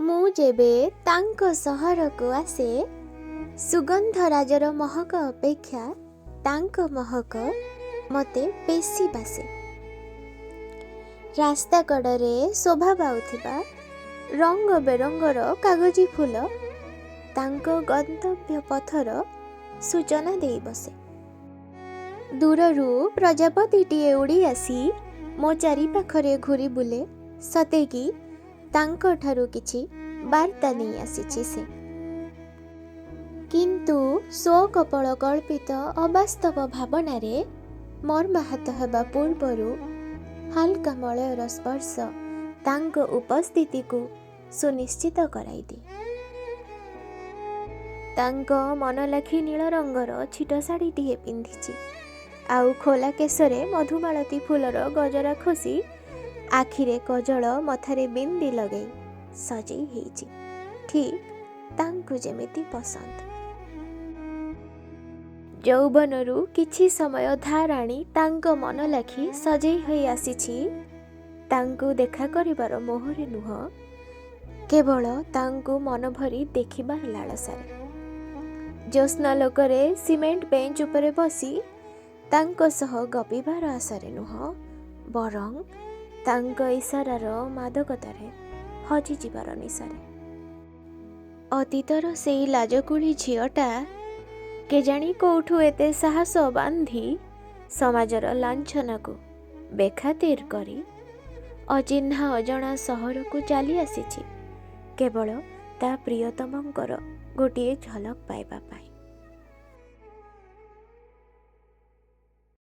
ମୁଁ ଯେବେ ତାଙ୍କ ସହରକୁ ଆସେ, ସୁଗନ୍ଧରାଜର ମହକ ଅପେକ୍ଷା ତାଙ୍କ ମହକ ମୋତେ ବେଶୀ ବାସେ। ରାସ୍ତା କଡ଼ରେ ଶୋଭା ପାଉଥିବା ରଙ୍ଗ ବେରଙ୍ଗର କାଗଜି ଫୁଲ ତାଙ୍କ ଗନ୍ତବ୍ୟ ପଥର ସୂଚନା ଦେଇ ବସେ। ଦୂରରୁ ପ୍ରଜାପତିଟିଏ ଉଡ଼ି ଆସି ମୋ ଚାରିପାଖରେ ଘୂରି ବୁଲେ, ସତେକି ତାଙ୍କଠାରୁ କିଛି ବାର୍ତ୍ତା ନେଇ ଆସିଛି ସେ। କିନ୍ତୁ ସ୍ୱକପୋଳ କଳ୍ପିତ ଅବାସ୍ତବ ଭାବନାରେ ମର୍ମାହତ ହେବା ପୂର୍ବରୁ ହାଲକା ମଳୟର ସ୍ପର୍ଶ ତାଙ୍କ ଉପସ୍ଥିତିକୁ ସୁନିଶ୍ଚିତ କରାଇଦିଏ। ତାଙ୍କ ମନଲାଖି ନୀଳ ରଙ୍ଗର ଛିଟ ଶାଢ଼ୀଟିଏ ପିନ୍ଧିଛି, ଆଉ ଖୋଲା କେଶରେ ମଧୁମାଳତୀ ଫୁଲର ଗଜରା ଖୋସି, ଆଖିରେ କଜଳ, ମଥାରେ ବିନ୍ଦି ଲଗେଇ ସଜେଇ ହେଇଛି, ଠିକ୍ ତାଙ୍କୁ ଯେମିତି ପସନ୍ଦ। ଯୌବନରୁ କିଛି ସମୟ ଧାର ଆଣି ତାଙ୍କ ମନଲାଖି ସଜେଇ ହୋଇ ଆସିଛି, ତାଙ୍କୁ ଦେଖା କରିବାର ମୋହରେ ନୁହଁ, କେବଳ ତାଙ୍କୁ ମନଭରି ଦେଖିବାର ଲାଳସାରେ। ଜ୍ୟୋତ୍ସ୍ନାଲୋକରେ ସିମେଣ୍ଟ ବେଞ୍ଚ ଉପରେ ବସି ତାଙ୍କ ସହ ଗପିବାର ଆଶାରେ ନୁହଁ, ବରଂ ତାଙ୍କ ଇସାରାର ମାଦକତାରେ ହଜିଯିବାର ନିଶାରେ। ଅତୀତର ସେଇ ଲାଜକୁଳି ଝିଅଟା କେଜାଣି କୋଉଠୁ ଏତେ ସାହସ ବାନ୍ଧି ସମାଜର ଲାଞ୍ଛନାକୁ ବେଖାତିର କରି ଅଚିହ୍ନା ଅଜଣା ସହରକୁ ଚାଲି ଆସିଛି କେବଳ ତା ପ୍ରିୟତମଙ୍କର ଗୋଟିଏ ଝଲକ ପାଇବା ପାଇଁ।